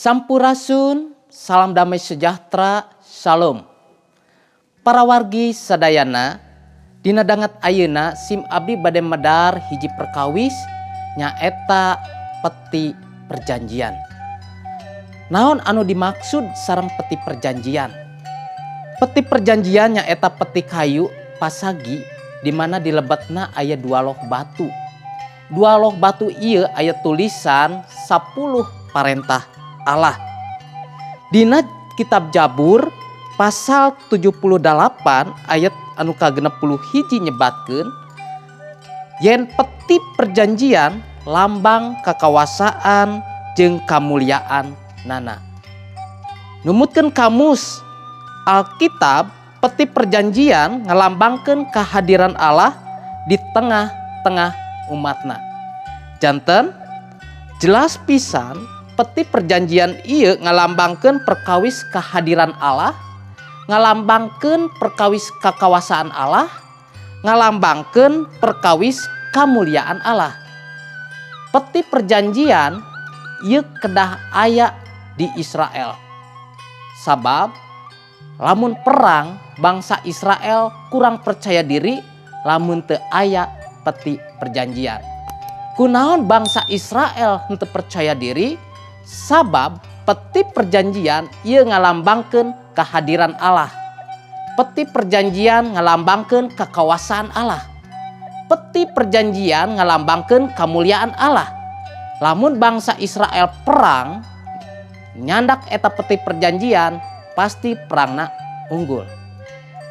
Sampurasun, salam damai sejahtera, shalom. Para wargi sadayana, dina danget ayeuna sim abdi bade medar hiji perkawis, nyaeta peti perjanjian. Naon anu dimaksud sareng peti perjanjian? Peti perjanjian nyaeta peti kayu pasagi di mana di lebetna aya dua loh batu. Dua loh batu ieu aya tulisan 10 parentah Allah. Dina kitab Jabur pasal 78 ayat anu ka-61 nyebatkeun yen peti perjanjian lambang kakawasaan jeung kamuliaan nana. Numutkeun kamus Alkitab, peti perjanjian ngalambangkeun kehadiran Allah di tengah-tengah umatna. Janten jelas pisan peti perjanjian ieu ngalambangkeun perkawis kehadiran Allah, ngalambangkeun perkawis kakawasaan Allah, ngalambangkeun perkawis kamuliaan Allah. Peti perjanjian ieu kedah aya di Israel. Sabab lamun perang, bangsa Israel kurang percaya diri lamun teu aya peti perjanjian. Kunaon bangsa Israel henteu percaya diri? Sabab peti perjanjian ieu ngalambangkeun kehadiran Allah. Peti perjanjian ngalambangkeun kekawasaan Allah. Peti perjanjian ngalambangkeun kemuliaan Allah. Lamun bangsa Israel perang nyandak eta peti perjanjian, pasti perangna unggul.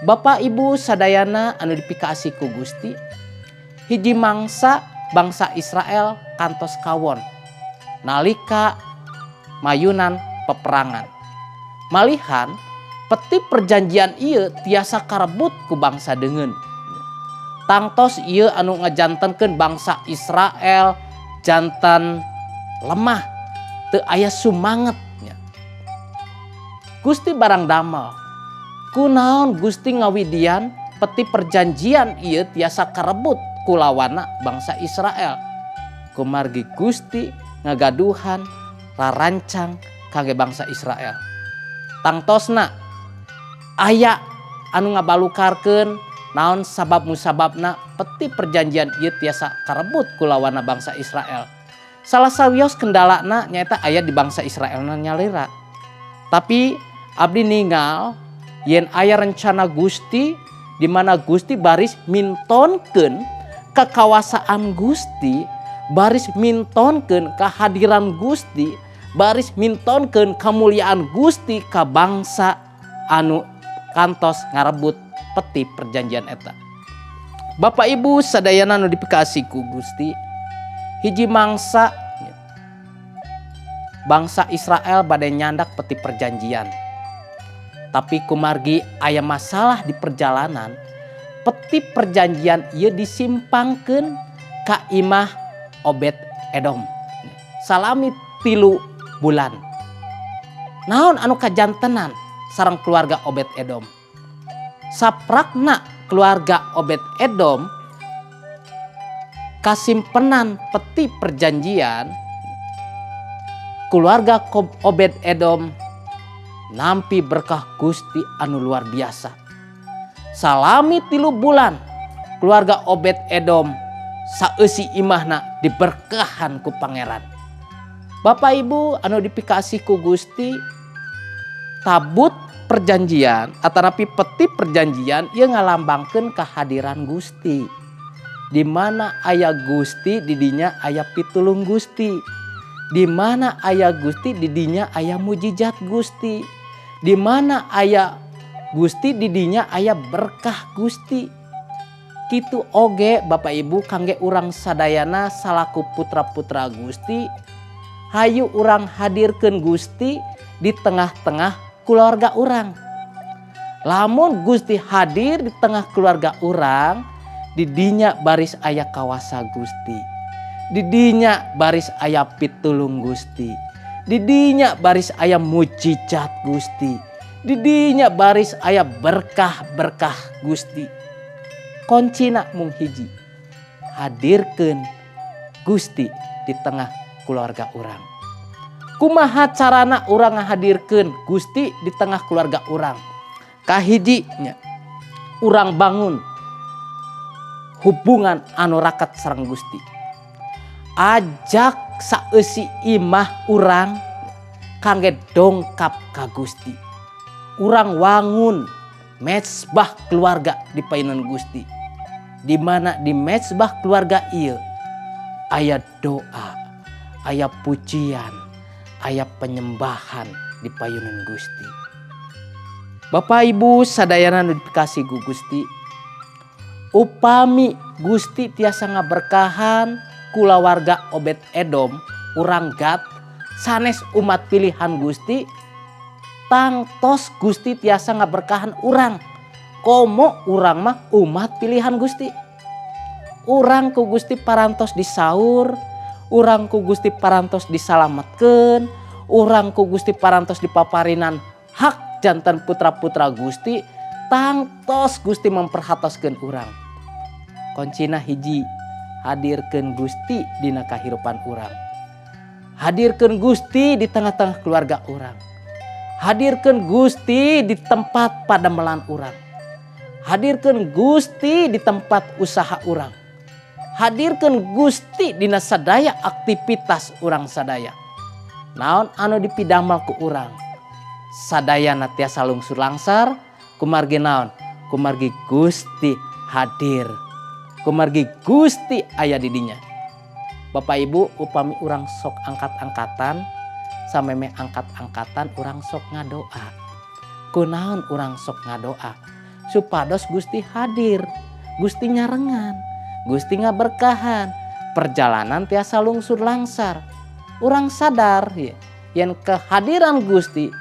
Bapak Ibu sadayana anu dipikaasih ku Gusti, hiji mangsa bangsa Israel kantos kawon nalika mayunan peperangan. Malihan peti perjanjian ieu tiasa karebut ku bangsa deungeun. Tangtos ieu anu ngajantenkeun bangsa Israel janten lemah, teu aya sumanget nya. Gusti barang damel. Kunaon Gusti ngawidian peti perjanjian ieu tiasa karebut ku lawanna bangsa Israel? Kumargi Gusti ngagaduhan rarancang kangge bangsa Israel. Tangtosna aya anu ngabalukarkeun naon sabab musababna peti perjanjian ieu tiasa karebut ku lawanna bangsa Israel. Salah sawios kendalana nyaeta aya di bangsa Israel nyalira. Tapi abdi ningal yen aya rencana Gusti di mana Gusti baris mintonkeun kekawasaan Gusti, baris mintonkeun kehadiran Gusti, baris mintonkeun kemuliaan Gusti ka bangsa anu kantos ngarebut peti perjanjian eta. Bapak Ibu sadayana nu dipikasih ku Gusti, hiji mangsa bangsa Israel bade nyandak peti perjanjian. Tapi kumargi aya masalah di perjalanan, peti perjanjian ieu disimpangkeun ka imah Obed Edom salami 3 bulan. Naon anu kajantenan sareng keluarga Obed Edom? Saprakna keluarga Obed Edom kasimpenan peti perjanjian, keluarga Obed Edom nampi berkah Gusti anu luar biasa. Salami 3 bulan keluarga Obed Edom saeusi imahna diberkahan ku Pangeran. Bapak Ibu anu dipikasih ku Gusti, tabut perjanjian atanapi peti perjanjian ieu ngalambangkeun kehadiran Gusti. Di mana aya Gusti, didinya aya pitulung Gusti. Di mana aya Gusti, didinya aya mujizat Gusti. Di mana aya Gusti, didinya aya berkah Gusti. Kitu oge, Bapak Ibu, kangge urang sadayana salaku putra-putra Gusti, hayu urang hadirkeun Gusti di tengah-tengah keluarga urang. Lamun Gusti hadir di tengah keluarga urang, didinya baris aya kawasa Gusti, didinya baris aya pitulung Gusti, didinya baris aya mujizat Gusti, didinya baris aya berkah-berkah Gusti. Kuncina mung hiji, hadirkeun Gusti di tengah keluarga urang. Kumaha carana urang ngahadirkeun Gusti di tengah keluarga urang? Kahiji nya, urang bangun hubungan anu raket sareng Gusti. Ajak saeusi imah urang kangge dongkap ka Gusti. Urang wangun mezbah keluarga di payunan Gusti, di mana di mezbah keluarga ieu aya doa, aya pujian, aya penyembahan di payunan Gusti. Bapak Ibu sadayana nu dipikasihi ku Gusti, upami Gusti tiasa ngaberkahan kulawarga Obed Edom urang Gat sanes umat pilihan Gusti, tangtos Gusti tiasa ngaberkahan urang. Komo urang mah umat pilihan Gusti. Urang ku Gusti parantos disaur, urang ku Gusti parantos disalametkeun, urang ku Gusti parantos dipaparinan hak janten putra-putra Gusti. Tangtos Gusti memperhatoskeun urang. Kuncina hiji, hadirkeun Gusti dina kahirupan urang. Hadirkeun Gusti di tengah-tengah keluarga urang. Hadirkeun Gusti di tempat padamelan urang. Hadirkeun Gusti di tempat usaha urang. Hadirkeun Gusti dina sadaya aktivitas urang sadaya. Naon anu dipidamel ku urang, sadayana tiasa lungsur langsar. Kumargi naon? Kumargi Gusti hadir, kumargi Gusti aya di dinya. Bapak Ibu, upami urang sok angkat-angkatan, samemeh angkat-angkatan urang sok ngadoa. Kunaon urang sok ngadoa? Supados Gusti hadir, Gusti nyarengan, Gusti ngaberkahan, perjalanan tiasa lungsur langsar. Urang sadar ya, yen kehadiran Gusti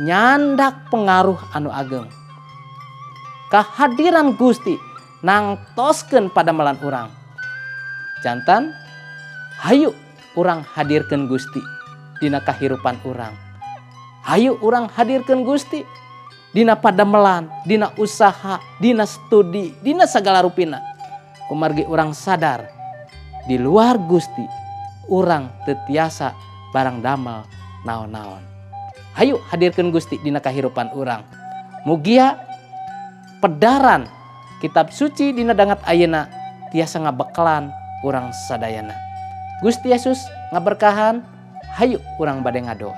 nyandak pengaruh anu ageng. Kehadiran Gusti nangtoskeun padamelan urang. Janten hayu urang hadirkeun Gusti dina kahirupan urang. Hayu urang hadirkeun Gusti dina padamelan, dina usaha, dina studi, dina segala rupina. Kumargi urang sadar di luar Gusti urang teu tiasa barang damel naon-naon. Hayu hadirkeun Gusti dina kahirupan urang. Mugia pedaran kitab suci dina dangat ayeuna tiasa ngabekalan urang sadayana. Gusti Yesus ngaberkahan. Hayu urang bade ngadoa.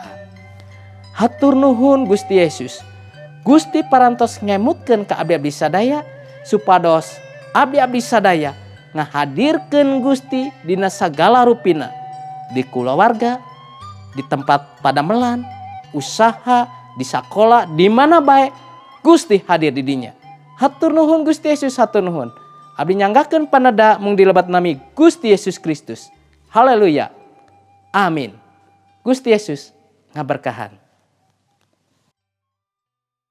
Hatur nuhun, Gusti Yesus. Gusti parantos ngemutkeun ka abdi-abdi sadaya supados abdi-abdi sadaya ngahadirkeun Gusti dina sagala rupina di kulawarga, di tempat padamelan, usaha, di sakola, di mana bae Gusti hadir di dinya. Hatur nuhun, Gusti Yesus, hatur nuhun. Abdi nyanggakeun paneda mung dilebat nami Gusti Yesus Kristus. Haleluya. Amin. Gusti Yesus ngaberkahan.